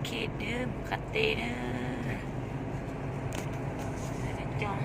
Ke dab mus qab teb dab.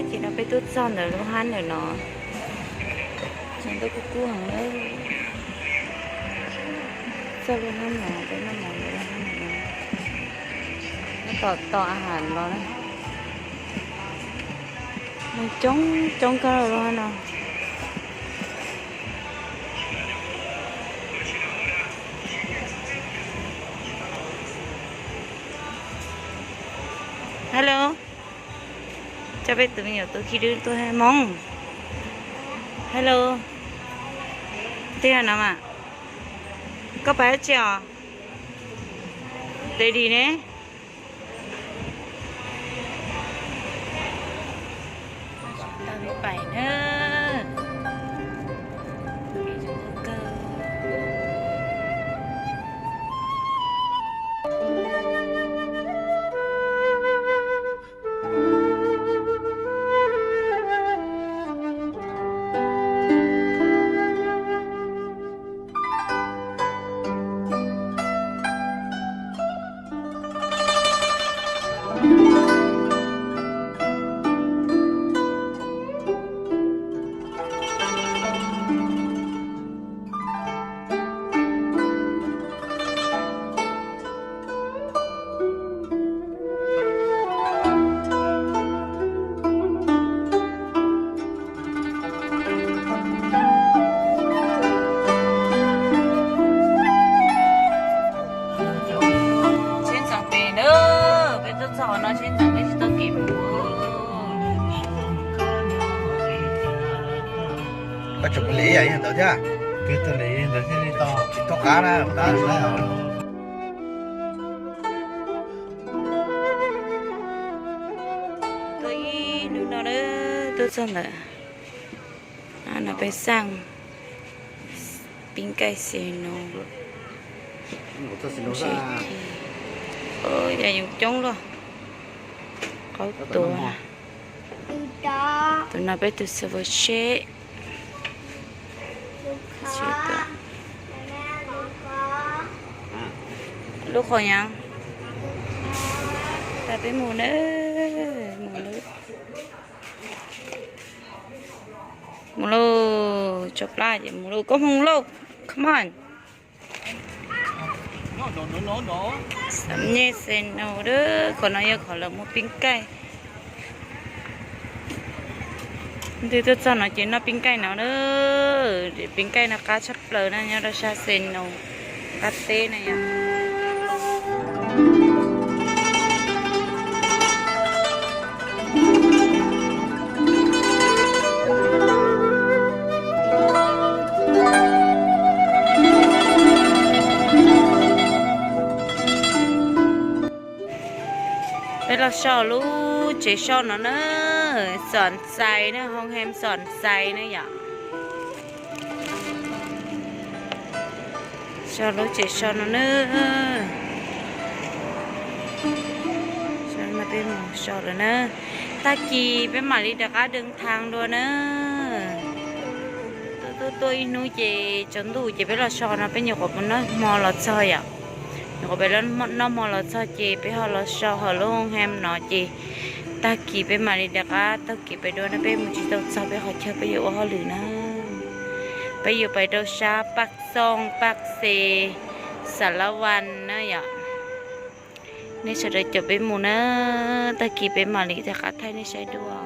Ces no peb tuaj txog ntawm lub hab ntawm no, ces ntuj kub kub heev lawm. Txog lub hab no peb noj mov ntawm lub hab no, nyob tom tom a has los na. Neeg coob coob kawg lub hab no. Hello, coj peb tus me nyuam tub khib dwb tuaj Hmoob. Hello, twg no mas? Koj pais dab tsi os? Ready ne. Tau peb pais na. Tsheb ntxeev pem na, peb tuaj txog qhov no tsheb ntxeev peb tsis tau kev mus. Koj tseem mus li ib yam li ntawd thiab? Peb tuaj li ntawd thiaj li tau. Thaub qab na, qab na. Tuaj ib hnub no na, tuaj txog ntawm no peb xaj pib nkaij xes no. Yam yoov coob luaj, qaub tuav. Tus no peb tus xav ua tsheb. Lub qhov nyav. Tas peb mus na, mus lawm. Mus lauj, tso plab ces mus lauj, koj mus lauj, come on. Xam nyej xes no a, qhov no yog qhov lawv muag pib nkaij. Twb tuaj txog no ces noj pib nkaij no na. Pib nkaij no qab tshaj plaws na, nyob rau sab xes no qab teb na yom. Peb los so lub tsev so no na, Xom Xais na, hoo hem Xom Xais na yom. So lub tsev so no na. Peb mus so lawm na. Tag kis peb mam li rov qab deev thaas dua na. Tuaj tuaj tuaj ib hnub ces tsaus ntuj ces peb los so no peb nyuam qhuav noj hmo los txog yom. Nyuam qhuav peb noj hmo los txog ces peb ho los so hauv lub hoo hem no ces tag kis peb mam li rov qab taug kev pem dua na, peb mus tsis tau txog peb qhov chaw peb yuav ua hauj lwm na. Peb yuav pais rau sab Paj Xooj, Paj Xes, Xas Las Vas na yom. Nej sawv daws caum peb mus na, tag kis peb mam li rov qab thaij nej saib dua.